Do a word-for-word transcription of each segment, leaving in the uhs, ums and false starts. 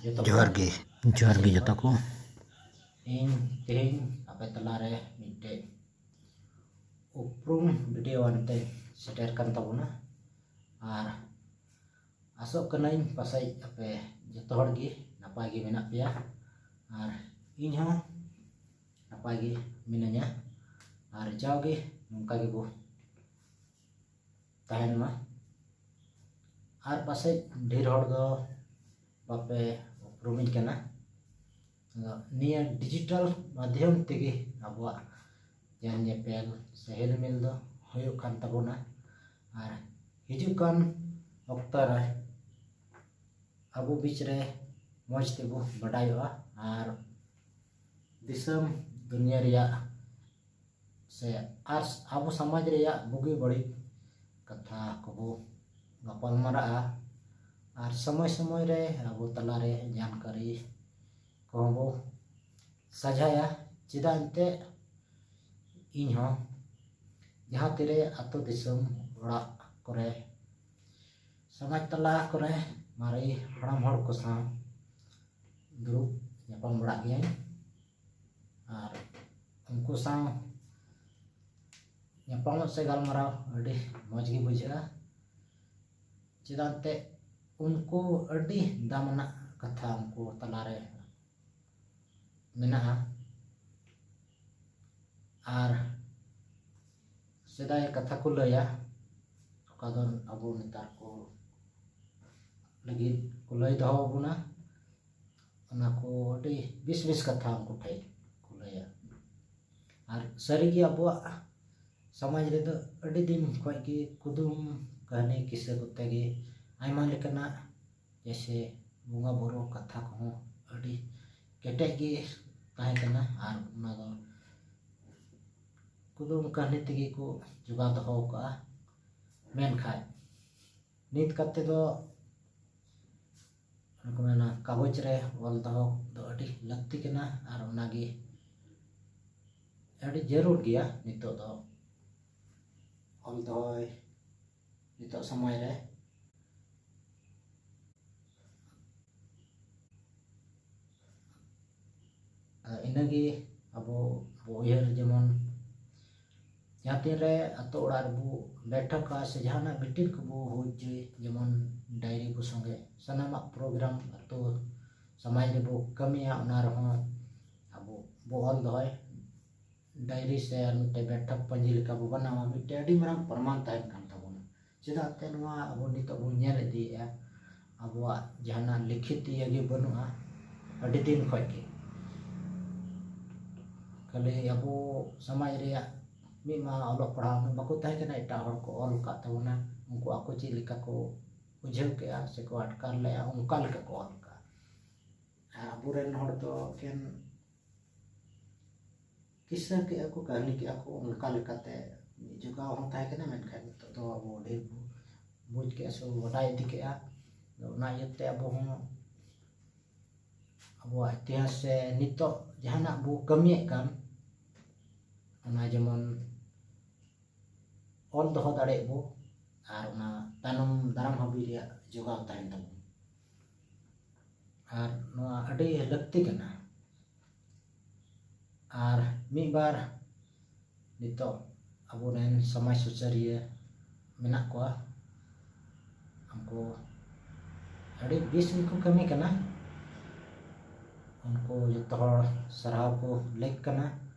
ᱡᱚᱦᱟᱨ ᱜᱮ᱾ ᱡᱚᱦᱟᱨ ᱜᱮ ᱡᱚᱛᱚ ᱠᱚ᱾ ᱤᱧ ᱛᱮᱦᱮᱧ ᱟᱯᱮ ᱛᱟᱞᱟᱨᱮ ᱢᱤᱫᱴᱮᱡ ᱩᱯᱨᱩᱢ ᱵᱷᱤᱰᱤᱭᱳ ᱟᱱᱛᱮ ᱥᱮᱴᱮᱨ ᱠᱟᱱ ᱛᱟᱵᱚᱱᱟ᱾ ᱟᱨ ᱟᱥᱚᱜ ᱠᱟᱹᱱᱟᱹᱧ ᱯᱟᱥᱮᱡ ᱟᱯᱮ ᱡᱚᱛᱚ ᱦᱚᱲ ᱜᱮ ᱱᱟᱯᱟᱭ ᱜᱮ ᱢᱮᱱᱟᱜ ᱯᱮᱭᱟ᱾ ᱟᱨ ᱤᱧ ᱦᱚᱸ ᱱᱟᱯᱟᱭ ᱜᱮ ᱢᱤᱱᱟᱹᱧᱟ᱾ ᱟᱨ ᱡᱟᱣᱜᱮ ᱱᱚᱝᱠᱟ ᱜᱮᱵᱚ ᱛᱟᱦᱮᱱ ᱢᱟ᱾ ᱟᱨ ᱯᱟᱥᱮᱡ ᱰᱷᱮᱨ ᱦᱚᱲ ᱫᱚ ᱵᱟᱯᱮ ᱩᱯᱨᱩᱢᱤᱧ ᱠᱟᱱᱟ᱾ ᱟᱫᱚ ᱱᱤᱭᱟᱹ ᱰᱤᱡᱤᱴᱟᱞ ᱢᱟᱫᱽᱫᱷᱚᱢ ᱛᱮᱜᱮ ᱟᱵᱚᱣᱟᱜ ᱧᱮᱞ ᱧᱮᱯᱮᱞ ᱥᱮ ᱦᱮᱞᱢᱮᱞ ᱫᱚ ᱦᱩᱭᱩᱜ ᱠᱟᱱ ᱛᱟᱵᱚᱱᱟ᱾ ᱟᱨ ᱦᱤᱡᱩᱜ ᱠᱟᱱ ᱚᱠᱛᱚ ᱨᱮ ᱟᱵᱚ ᱵᱤᱪ ᱨᱮ ᱢᱚᱡᱽ ᱛᱮᱵᱚ ᱵᱟᱰᱟᱭᱚᱜᱼᱟ᱾ ᱟᱨ ᱫᱤᱥᱚᱢ ᱫᱩᱱᱤᱭᱟᱹ ᱨᱮᱭᱟᱜ ᱥᱮ ᱟᱨ ᱟᱵᱚ ᱥᱚᱢᱟᱡᱽ ᱨᱮᱭᱟᱜ ᱵᱩᱜᱤ ᱵᱟᱹᱲᱤᱡ ᱠᱟᱛᱷᱟ ᱠᱚᱵᱚ ᱜᱟᱯᱟᱞ ᱢᱟᱨᱟᱜᱼᱟ᱾ ᱟᱨ ᱥᱚᱢᱚᱭ ᱥᱚᱢᱚᱭ ᱨᱮ ᱟᱵᱚ ᱛᱟᱞᱟᱨᱮ ᱡᱟᱱᱠᱟᱨᱤ ᱠᱚᱦᱚᱸ ᱵᱚ ᱥᱟᱡᱷᱟᱭᱟ᱾ ᱪᱮᱫᱟᱜ ᱮᱱᱛᱮᱫ ᱤᱧ ᱦᱚᱸ ᱡᱟᱦᱟᱸ ᱛᱤᱨᱮ ᱟᱹᱛᱩ ᱫᱤᱥᱚᱢ ᱚᱲᱟᱜ ᱠᱚᱨᱮ, ᱥᱚᱢᱟᱡᱽ ᱛᱟᱞᱟ ᱠᱚᱨᱮ ᱢᱟᱨᱮ ᱦᱟᱲᱟᱢ ᱦᱚᱲ ᱠᱚ ᱥᱟᱶ ᱫᱩᱲᱩᱵ ᱧᱟᱯᱟᱢ ᱵᱟᱲᱟᱜ ᱜᱤᱭᱟᱹᱧ᱾ ᱟᱨ ᱩᱱᱠᱩ ᱥᱟᱶ ᱧᱟᱯᱟᱢᱚᱜ ᱥᱮ ᱜᱟᱞᱢᱟᱨᱟᱣ ᱟᱹᱰᱤ ᱢᱚᱡᱽ ᱜᱮ ᱵᱩᱡᱷᱟᱹᱜᱼᱟ᱾ ᱪᱮᱫᱟᱜ ᱮᱱᱛᱮᱫ ᱩᱱᱠᱩ ᱟᱹᱰᱤ ᱫᱟᱢᱟᱱᱟᱜ ᱠᱟᱛᱷᱟ ᱩᱱᱠᱩ ᱛᱟᱞᱟᱨᱮ ᱢᱮᱱᱟᱜᱼᱟ᱾ ᱟᱨ ᱥᱮᱫᱟᱭ ᱠᱟᱛᱷᱟ ᱠᱚ ᱞᱟᱹᱭᱟ, ᱚᱠᱟ ᱫᱚ ᱟᱵᱚ ᱱᱮᱛᱟᱨ ᱠᱚ ᱞᱟᱹᱜᱤᱫ ᱠᱚ ᱞᱟᱹᱭ ᱫᱚᱦᱚ ᱟᱵᱚᱱᱟ᱾ ᱚᱱᱟ ᱠᱚ ᱟᱹᱰᱤ ᱵᱮᱥ ᱵᱮᱥ ᱠᱟᱛᱷᱟ ᱩᱱᱠᱩ ᱴᱷᱮᱱ ᱠᱚ ᱞᱟᱹᱭᱟ᱾ ᱟᱨ ᱥᱟᱹᱨᱤᱜᱮ ᱟᱵᱚᱣᱟᱜ ᱥᱚᱢᱟᱡᱽ ᱨᱮᱫᱚ ᱟᱹᱰᱤ ᱫᱤᱱ ᱠᱷᱚᱱ ᱜᱮ ᱠᱩᱫᱩᱢ ᱠᱟᱹᱦᱱᱤ ᱠᱤᱥᱟᱹ ᱠᱚᱛᱮ ᱜᱮ ᱟᱭᱢᱟ ᱞᱮᱠᱟᱱᱟᱜ, ᱡᱮᱭᱥᱮ ᱵᱚᱸᱜᱟ ᱵᱩᱨᱩ ᱠᱟᱛᱷᱟ ᱠᱚᱦᱚᱸ ᱟᱹᱰᱤ ᱠᱮᱴᱮᱡ ᱜᱮ ᱛᱟᱦᱮᱸ ᱠᱟᱱᱟ᱾ ᱟᱨ ᱚᱱᱟ ᱫᱚ ᱠᱩᱫᱩᱢ ᱠᱟᱹᱦᱱᱤ ᱛᱮᱜᱮ ᱠᱚ ᱡᱚᱜᱟᱣ ᱫᱚᱦᱚ ᱟᱠᱟᱫᱼᱟ᱾ ᱢᱮᱱᱠᱷᱟᱱ ᱱᱤᱛ ᱠᱟᱛᱮ ᱫᱚ ᱚᱱᱟ ᱠᱚ ᱢᱮᱱᱟ, ᱠᱟᱜᱚᱡᱽ ᱨᱮ ᱚᱞ ᱫᱚᱦᱚ ᱫᱚ ᱟᱹᱰᱤ ᱞᱟᱹᱠᱛᱤ ᱠᱟᱱᱟ᱾ ᱟᱨ ᱚᱱᱟᱜᱮ ᱟᱹᱰᱤ ᱡᱟᱹᱨᱩᱲ ᱜᱮᱭᱟ ᱱᱤᱛᱚᱜ ᱫᱚ ᱚᱞ ᱫᱚᱦᱚᱭ, ᱱᱤᱛᱚᱜ ᱥᱚᱢᱚᱭ ᱨᱮ᱾ ᱤᱱᱟᱹᱜᱮ ᱟᱵᱚ ᱵᱚ ᱩᱭᱦᱟᱹᱨ, ᱡᱮᱢᱚᱱ ᱡᱟᱦᱟᱸ ᱛᱤᱱᱨᱮ ᱟᱛᱳ ᱚᱲᱟᱜ ᱨᱮᱵᱚ ᱵᱮᱴᱷᱚᱠᱟ ᱥᱮ ᱡᱟᱦᱟᱱᱟᱜ meeting ᱠᱚᱵᱚ ᱦᱩᱭ ᱦᱚᱪᱚᱭ, ᱡᱮᱢᱚᱱ diary ᱠᱚ ᱥᱚᱸᱜᱮ ᱥᱟᱱᱟᱢᱟᱜ program ᱟᱛᱳ ᱥᱚᱢᱟᱡᱽ ᱨᱮᱵᱚ ᱠᱟᱹᱢᱤᱭᱟ, ᱚᱱᱟ ᱨᱮᱦᱚᱸ ᱟᱵᱚ ᱵᱚ ᱚᱞ ᱫᱚᱦᱚᱭ᱾ Diary ᱥᱮ ᱟᱨ ᱢᱤᱫᱴᱮᱡ ᱵᱮᱴᱷᱚᱠ ᱯᱟᱹᱧᱡᱤ ᱞᱮᱠᱟ ᱵᱚ ᱵᱮᱱᱟᱣᱟ, ᱢᱤᱫᱴᱮᱡ ᱟᱹᱰᱤ ᱢᱟᱨᱟᱝ ᱯᱨᱚᱢᱟᱱ ᱛᱟᱦᱮᱱ ᱠᱟᱱ ᱛᱟᱵᱚᱱᱟ᱾ ᱪᱮᱫᱟᱜ ᱛᱮ ᱱᱚᱣᱟ ᱟᱵᱚ ᱱᱤᱛᱚᱜ ᱵᱚᱱ ᱧᱮᱞ ᱤᱫᱤᱭᱮᱫᱼᱟ, ᱟᱵᱚᱣᱟᱜ ᱡᱟᱦᱟᱱᱟᱜ ᱞᱤᱠᱷᱤᱛ ᱤᱭᱟᱹ ᱜᱮ ᱵᱟᱹᱱᱩᱜᱼᱟ ᱟᱹᱰᱤ ᱫᱤᱱ ᱠᱷᱚᱡ ᱜᱮ᱾ ᱠᱷᱟᱹᱞᱤ ᱟᱵᱚ ᱥᱚᱢᱟᱡᱽ ᱨᱮᱭᱟᱜ ᱢᱤᱫ ᱢᱟ ᱚᱞᱚᱜ ᱯᱟᱲᱦᱟᱣ ᱩᱱᱟᱹᱜ ᱵᱟᱠᱚ ᱛᱟᱦᱮᱸ ᱠᱟᱱᱟ, ᱮᱴᱟᱜ ᱦᱚᱲ ᱠᱚ ᱚᱞ ᱟᱠᱟᱫ ᱛᱟᱵᱚᱱᱟ, ᱩᱱᱠᱩ ᱟᱠᱚ ᱪᱮᱫ ᱞᱮᱠᱟ ᱠᱚ ᱵᱩᱡᱷᱟᱹᱣ ᱠᱮᱜᱼᱟ ᱥᱮᱠᱚ ᱟᱴᱠᱟᱨ ᱞᱮᱜᱼᱟ, ᱚᱱᱠᱟ ᱞᱮᱠᱟ ᱠᱚ ᱚᱞ ᱟᱠᱟᱫᱼᱟ᱾ ᱟᱨ ᱟᱵᱚᱨᱮᱱ ᱦᱚᱲ ᱫᱚ ᱮᱠᱮᱱ ᱠᱤᱥᱟᱹ ᱠᱮᱜᱼᱟ ᱠᱚ, ᱠᱟᱹᱦᱱᱤ ᱠᱮᱜᱼᱟ ᱠᱚ, ᱚᱱᱠᱟ ᱞᱮᱠᱟᱛᱮ ᱡᱚᱜᱟᱣ ᱦᱚᱸ ᱛᱟᱦᱮᱸ ᱠᱟᱱᱟ, ᱢᱮᱱᱠᱷᱟᱱ ᱱᱤᱛᱚᱜ ᱫᱚ ᱟᱵᱚ ᱰᱷᱮᱨ ᱵᱚ ᱵᱩᱡᱽ ᱠᱮᱜᱼᱟ ᱥᱮ ᱵᱚ ᱵᱟᱰᱟᱭ ᱤᱫᱤ ᱠᱮᱜᱼᱟ᱾ ᱟᱫᱚ ᱚᱱᱟ ᱤᱭᱟᱹᱛᱮ ᱟᱵᱚ ᱦᱚᱸ ᱟᱵᱚᱣᱟᱜ ᱤᱛᱤᱦᱟᱥ ᱥᱮ ᱱᱤᱛᱚᱜ ᱡᱟᱦᱟᱱᱟᱜ ᱵᱚ ᱠᱟᱹᱢᱤᱭᱮᱫ ᱠᱟᱱ, ᱚᱱᱟ ᱡᱮᱢᱚᱱ ᱚᱞ ᱫᱚᱦᱚ ᱫᱟᱲᱮᱭᱟᱜ ᱵᱚ, ᱟᱨ ᱚᱱᱟ ᱛᱟᱭᱱᱚᱢ ᱫᱟᱨᱟᱢ ᱦᱟᱹᱵᱤᱡ ᱨᱮᱭᱟᱜ ᱡᱚᱜᱟᱣ ᱛᱟᱦᱮᱱ ᱛᱟᱵᱚᱱ᱾ ᱟᱨ ᱱᱚᱣᱟ ᱟᱹᱰᱤ ᱞᱟᱹᱠᱛᱤ ᱠᱟᱱᱟ᱾ ᱟᱨ ᱢᱤᱫ ᱵᱟᱨ ᱱᱤᱛᱚᱜ ᱟᱵᱚᱨᱮᱱ ᱥᱚᱢᱟᱡᱽ ᱥᱩᱥᱟᱹᱨᱤᱭᱟᱹ ᱢᱮᱱᱟᱜ ᱠᱚᱣᱟ, ᱩᱱᱠᱩ ᱟᱹᱰᱤ ᱵᱮᱥ ᱜᱮᱠᱚ ᱠᱟᱹᱢᱤ ᱠᱟᱱᱟ᱾ ᱩᱱᱠᱩ ᱡᱚᱛᱚ ᱦᱚᱲ ᱥᱟᱨᱦᱟᱣ ᱠᱚ ᱞᱮᱠ ᱠᱟᱱᱟ,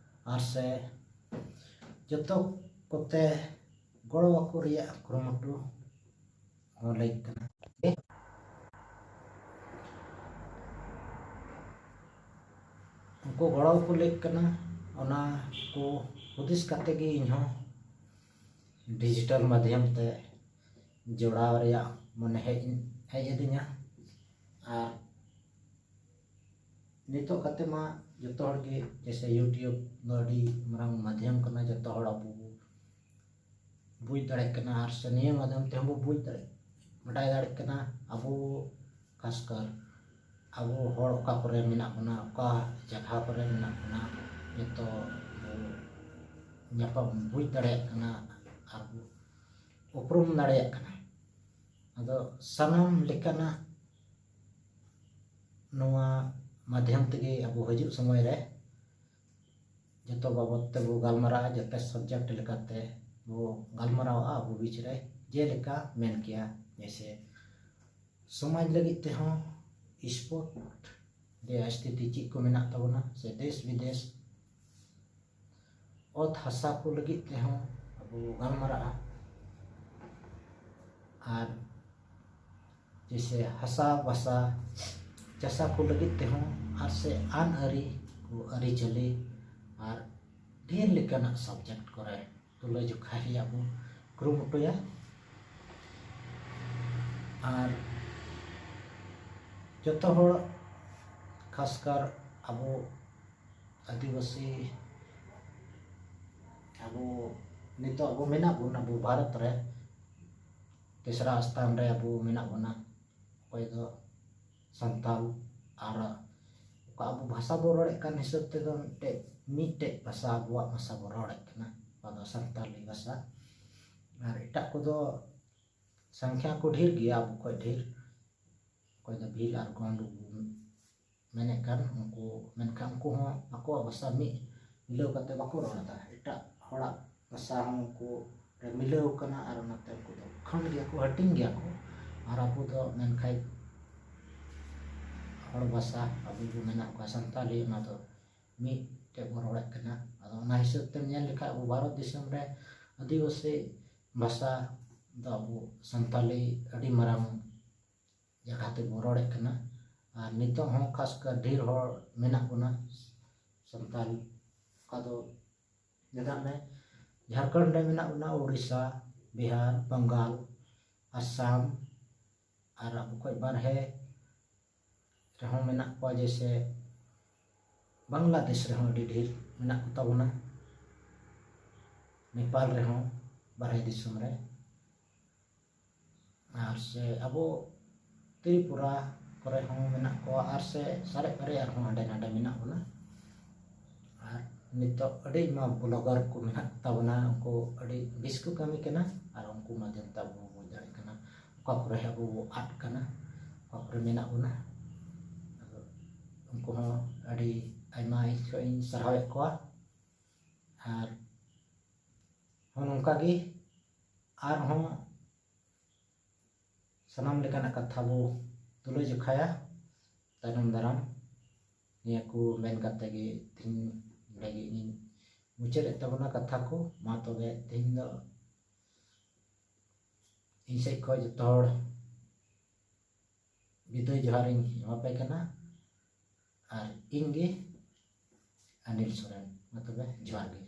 ᱟᱨ ᱥᱮ ᱡᱚᱛᱚ ᱠᱚᱛᱮ ᱜᱚᱲᱚ ᱟᱠᱚ ᱨᱮᱭᱟᱜ ᱠᱩᱨᱩᱢᱩᱴᱩ ᱦᱚᱸ ᱞᱮᱠ ᱠᱟᱱᱟ᱾ ᱩᱱᱠᱩ ᱜᱚᱲᱚ ᱠᱚ ᱞᱮᱠ ᱠᱟᱱᱟ, ᱚᱱᱟ ᱠᱚ ᱦᱩᱫᱤᱥ ᱠᱟᱛᱮ ᱜᱮ ᱤᱧᱦᱚᱸ digital ᱢᱟᱫᱽᱫᱷᱚᱢ ᱛᱮ ᱡᱚᱲᱟᱣ ᱨᱮᱭᱟᱜ ᱢᱚᱱᱮ ᱦᱮᱡ, ᱦᱮᱡ ᱟᱹᱫᱤᱧᱟ᱾ ᱟᱨ ᱱᱤᱛᱚᱜ ᱠᱟᱛᱮ ᱢᱟ ᱡᱚᱛᱚ ᱦᱚᱲ ᱜᱮ, ᱡᱮᱭᱥᱮ YouTube ᱫᱚ ᱟᱹᱰᱤ ᱢᱟᱨᱟᱝ ᱢᱟᱫᱽᱫᱷᱚᱢ ᱠᱟᱱᱟ, ᱡᱚᱛᱚ ᱦᱚᱲ ᱟᱵᱚ ᱵᱚ ᱵᱩᱡᱽ ᱫᱟᱲᱮᱭᱟᱜ ᱠᱟᱱᱟ, ᱟᱨ ᱥᱮ ᱱᱤᱭᱟᱹ ᱢᱟᱫᱽᱫᱷᱚᱢ ᱛᱮᱦᱚᱸ ᱵᱚ ᱵᱩᱡᱽ ᱫᱟᱲᱮ, ᱵᱟᱰᱟᱭ ᱫᱟᱲᱮᱭᱟᱜ ᱠᱟᱱᱟ ᱟᱵᱚ, ᱠᱷᱟᱥᱠᱟᱨ ᱟᱵᱚ ᱦᱚᱲ ᱚᱠᱟ ᱠᱚᱨᱮ ᱢᱮᱱᱟᱜ ᱵᱚᱱᱟ, ᱚᱠᱟ ᱡᱟᱭᱜᱟ ᱠᱚᱨᱮ ᱢᱮᱱᱟᱜ ᱵᱚᱱᱟ, ᱡᱚᱛᱚ ᱵᱚ ᱧᱟᱯᱟᱢ ᱵᱩᱡᱽ ᱫᱟᱲᱮᱭᱟᱜ ᱠᱟᱱᱟ ᱟᱨ ᱵᱚ ᱩᱯᱨᱩᱢ ᱫᱟᱲᱮᱭᱟᱜ ᱠᱟᱱᱟ᱾ ᱟᱫᱚ ᱥᱟᱱᱟᱢ ᱞᱮᱠᱟᱱᱟᱜ ᱱᱚᱣᱟ ᱢᱟᱫᱽᱫᱷᱚᱢ ᱛᱮᱜᱮ ᱟᱵᱚ ᱦᱤᱡᱩᱜ ᱥᱚᱢᱚᱭ ᱨᱮ ᱡᱚᱛᱚ ᱵᱟᱵᱚᱫ ᱛᱮᱵᱚ ᱜᱟᱞᱢᱟᱨᱟᱜᱼᱟ, ᱡᱚᱛᱚ subject ᱞᱮᱠᱟᱛᱮ ᱵᱚ ᱜᱟᱞᱢᱟᱨᱟᱣᱟ ᱟᱵᱚ ᱵᱤᱪ ᱨᱮ᱾ ᱡᱮᱞᱮᱠᱟ ᱢᱮᱱ ᱠᱮᱭᱟ, ᱡᱮᱭᱥᱮ ᱥᱚᱢᱟᱡᱽ ᱞᱟᱹᱜᱤᱫ ᱛᱮᱦᱚᱸ sport ᱨᱮᱭᱟᱜ ᱥᱛᱷᱤᱛᱤ ᱪᱮᱫ ᱠᱚ ᱢᱮᱱᱟᱜ ᱛᱟᱵᱚᱱᱟ, ᱥᱮ ᱫᱮᱥ ᱵᱤᱫᱮᱥ ᱚᱛ ᱦᱟᱥᱟ ᱠᱚ ᱞᱟᱹᱜᱤᱫ ᱛᱮᱦᱚᱸ ᱟᱵᱚ ᱜᱟᱞᱢᱟᱨᱟᱜᱼᱟ᱾ ᱟᱨ ᱡᱮᱭᱥᱮ ᱦᱟᱥᱟ ᱵᱷᱟᱥᱟ ᱪᱟᱥᱟ ᱠᱚ ᱞᱟᱹᱜᱤᱫ ᱛᱮᱦᱚᱸ, ᱟᱨ ᱥᱮ ᱟᱹᱱ ᱟᱹᱨᱤ ᱠᱚ, ᱟᱹᱨᱤᱪᱟᱹᱞᱤ ᱟᱨ ᱰᱷᱮᱨ ᱞᱮᱠᱟᱱᱟᱜ subject ᱠᱚᱨᱮ ᱛᱩᱞᱟᱹᱡᱚᱠᱷᱟ ᱨᱮᱭᱟᱜ ᱵᱚ ᱠᱩᱨᱩᱢᱩᱴᱩᱭᱟ᱾ ᱟᱨ ᱡᱚᱛᱚ ᱦᱚᱲ, ᱠᱷᱟᱥᱠᱟᱨ ᱟᱵᱚ ᱟᱹᱫᱤᱵᱟᱹᱥᱤ, ᱟᱵᱚ ᱱᱤᱛᱚᱜ ᱟᱵᱚ ᱢᱮᱱᱟᱜ ᱵᱚᱱ, ᱟᱵᱚ ᱵᱷᱟᱨᱚᱛ ᱨᱮ ᱛᱮᱥᱨᱟ ᱥᱛᱷᱟᱱ ᱨᱮ ᱟᱵᱚ ᱢᱮᱱᱟᱜ ᱵᱚᱱᱟ, ᱚᱠᱚᱭ ᱫᱚ ᱥᱟᱱᱛᱟᱞ᱾ ᱟᱨ ᱚᱠᱟ ᱟᱵᱚ ᱵᱷᱟᱥᱟ ᱵᱚ ᱨᱚᱲᱮᱫ ᱠᱟᱱ ᱦᱤᱥᱟᱹᱵ ᱛᱮᱫᱚ ᱢᱤᱫᱴᱮᱡ, ᱢᱤᱫᱴᱮᱡ ᱵᱷᱟᱥᱟ, ᱟᱵᱚᱣᱟᱜ ᱵᱷᱟᱥᱟ ᱵᱚ ᱨᱚᱲᱮᱫ ᱠᱟᱱᱟ, ᱚᱠᱟ ᱫᱚ ᱥᱟᱱᱛᱟᱞᱤ ᱵᱷᱟᱥᱟ᱾ ᱟᱨ ᱮᱴᱟᱜ ᱠᱚᱫᱚ ᱥᱚᱝᱠᱷᱟ ᱠᱚ ᱰᱷᱮᱨ ᱜᱮᱭᱟ ᱟᱵᱚ ᱠᱷᱚᱡ ᱰᱷᱮᱨ, ᱚᱠᱚᱭ ᱫᱚ ᱵᱷᱤᱞ ᱟᱨ ᱜᱚᱸᱰ ᱵᱚ ᱢᱮᱱᱮᱫ ᱠᱟᱱ ᱩᱱᱠᱩ, ᱢᱮᱱᱠᱷᱟᱱ ᱩᱱᱠᱩ ᱦᱚᱸ ᱟᱠᱚᱣᱟᱜ ᱵᱷᱟᱥᱟ ᱢᱤᱫ ᱢᱤᱞᱟᱹᱣ ᱠᱟᱛᱮ ᱵᱟᱠᱚ ᱨᱚᱲ ᱮᱫᱟ, ᱮᱴᱟᱜ ᱦᱚᱲᱟᱜ ᱵᱷᱟᱥᱟ ᱦᱚᱸ ᱩᱱᱠᱩ ᱨᱮ ᱢᱤᱞᱟᱹᱣ ᱠᱟᱱᱟ, ᱟᱨ ᱚᱱᱟᱛᱮ ᱩᱱᱠᱩ ᱫᱚ ᱠᱷᱟᱱᱰ ᱜᱮᱭᱟ ᱠᱚ, ᱦᱟᱹᱴᱤᱧ ᱜᱮᱭᱟ ᱠᱚ᱾ ᱟᱨ ᱟᱵᱚ ᱫᱚ ᱢᱮᱱᱠᱷᱟᱡ ᱦᱚᱲ ᱵᱷᱟᱥᱟ, ᱟᱵᱚ ᱵᱚ ᱢᱮᱱᱟᱜ ᱠᱚᱣᱟ ᱥᱟᱱᱛᱟᱞᱤ, ᱚᱱᱟ ᱫᱚ ᱢᱤᱫᱴᱮᱡ ᱵᱚ ᱨᱚᱲᱮᱫ ᱠᱟᱱᱟ᱾ ᱟᱫᱚ ᱚᱱᱟ ᱦᱤᱥᱟᱹᱵ ᱛᱮᱢ ᱧᱮᱞ ᱞᱮᱠᱷᱟᱡ ᱟᱵᱚ ᱵᱷᱟᱨᱚᱛ ᱫᱤᱥᱚᱢ ᱨᱮ ᱟᱹᱫᱤᱵᱟᱹᱥᱤ ᱵᱷᱟᱥᱟ ᱫᱚ ᱟᱵᱚ ᱥᱟᱱᱛᱟᱞᱤ ᱟᱹᱰᱤ ᱢᱟᱨᱟᱝ ᱡᱟᱭᱜᱟ ᱛᱮᱵᱚ ᱨᱚᱲᱮᱫ ᱠᱟᱱᱟ᱾ ᱟᱨ ᱱᱤᱛᱚᱜ ᱦᱚᱸ ᱠᱷᱟᱥ ᱠᱟᱨ ᱰᱷᱮᱨ ᱦᱚᱲ ᱢᱮᱱᱟᱜ ᱵᱚᱱᱟ ᱥᱟᱱᱛᱟᱞ᱾ ᱚᱠᱟ ᱫᱚ ᱧᱮᱞᱟᱜ ᱢᱮ, ᱡᱷᱟᱲᱠᱷᱚᱸᱰ ᱨᱮ ᱢᱮᱱᱟᱜ ᱵᱚᱱᱟ, ᱳᱰᱤᱥᱟ, ᱵᱤᱦᱟᱨ, ᱵᱟᱝᱜᱟᱞ, ᱟᱥᱟᱢ, ᱟᱨ ᱟᱵᱚ ᱠᱷᱚᱡ ᱵᱟᱨᱦᱮ ᱨᱮᱦᱚᱸ ᱢᱮᱱᱟᱜ ᱠᱚᱣᱟ, ᱡᱮᱭᱥᱮ ᱵᱟᱝᱞᱟᱫᱮᱥ ᱨᱮᱦᱚᱸ ᱟᱹᱰᱤ ᱰᱷᱮᱨ ᱢᱮᱱᱟᱜ ᱠᱚ ᱛᱟᱵᱚᱱᱟ, ᱱᱮᱯᱟᱞ ᱨᱮᱦᱚᱸ, ᱵᱟᱨᱦᱮ ᱫᱤᱥᱚᱢ ᱨᱮ᱾ ᱟᱨ ᱥᱮ ᱟᱵᱚ ᱛᱨᱤᱯᱩᱨᱟ ᱠᱚᱨᱮ ᱦᱚᱸ ᱢᱮᱱᱟᱜ ᱠᱚᱣᱟ, ᱟᱨ ᱥᱮ ᱥᱟᱨᱮᱡ ᱯᱮᱨᱮᱡ ᱟᱨᱦᱚᱸ ᱦᱟᱸᱰᱮ ᱱᱟᱰᱮ ᱢᱮᱱᱟᱜ ᱵᱚᱱᱟ᱾ ᱟᱨ ᱱᱤᱛᱚᱜ ᱟᱹᱰᱤ ᱟᱭᱢᱟ blogger ᱠᱚ ᱢᱮᱱᱟᱜ ᱛᱟᱵᱚᱱᱟ, ᱩᱱᱠᱩ ᱟᱹᱰᱤ ᱵᱮᱥ ᱠᱚ ᱠᱟᱹᱢᱤ ᱠᱟᱱᱟ, ᱟᱨ ᱩᱱᱠᱩ ᱢᱟᱫᱽᱫᱷᱚᱢ ᱛᱮ ᱟᱵᱚ ᱵᱚᱱ ᱵᱩᱡᱽ ᱫᱟᱲᱮᱭᱟᱜ ᱠᱟᱱᱟ ᱚᱠᱟ ᱠᱚᱨᱮ ᱟᱵᱚ ᱵᱚ ᱟᱫ ᱠᱟᱱᱟ, ᱚᱠᱟ ᱠᱚᱨᱮ ᱢᱮᱱᱟᱜ ᱵᱚᱱᱟ᱾ ᱟᱫᱚ ᱩᱱᱠᱩ ᱦᱚᱸ ᱟᱹᱰᱤ ᱟᱭᱢᱟ ᱤᱧ ᱠᱷᱚᱡ ᱤᱧ ᱥᱟᱨᱦᱟᱣᱮᱫ ᱠᱚᱣᱟ᱾ ᱟᱨ ᱦᱚᱸ ᱱᱚᱝᱠᱟ ᱜᱮ ᱟᱨᱦᱚᱸ ᱥᱟᱱᱟᱢ ᱞᱮᱠᱟᱱᱟᱜ ᱠᱟᱛᱷᱟ ᱵᱚ ᱛᱩᱞᱟᱹ ᱡᱚᱠᱷᱟᱭᱟ ᱛᱟᱭᱱᱚᱢ ᱫᱟᱨᱟᱢ᱾ ᱱᱤᱭᱟᱹ ᱠᱚ ᱢᱮᱱ ᱠᱟᱛᱮ ᱜᱮ ᱛᱮᱦᱮᱧ ᱱᱚᱰᱮ ᱜᱮ ᱤᱧᱤᱧ ᱢᱩᱪᱟᱹᱫᱮᱫ ᱛᱟᱵᱚᱱᱟ ᱠᱟᱛᱷᱟ ᱠᱚ᱾ ᱢᱟ ᱛᱚᱵᱮ ᱛᱮᱦᱮᱧ ᱫᱚ ᱤᱧ ᱥᱮᱫ ᱠᱷᱚᱱ ᱡᱚᱛᱚ ᱦᱚᱲ ᱵᱤᱫᱟᱹᱭ ᱡᱚᱦᱟᱨᱤᱧ ᱮᱢᱟᱯᱮ ᱠᱟᱱᱟ᱾ ᱟᱨ ᱤᱧ ᱜᱮ ᱚᱱᱤᱞ ᱥᱚᱨᱮᱱ᱾ ᱢᱟ ᱛᱚᱵᱮ ᱡᱚᱦᱟᱨ ᱜᱮ᱾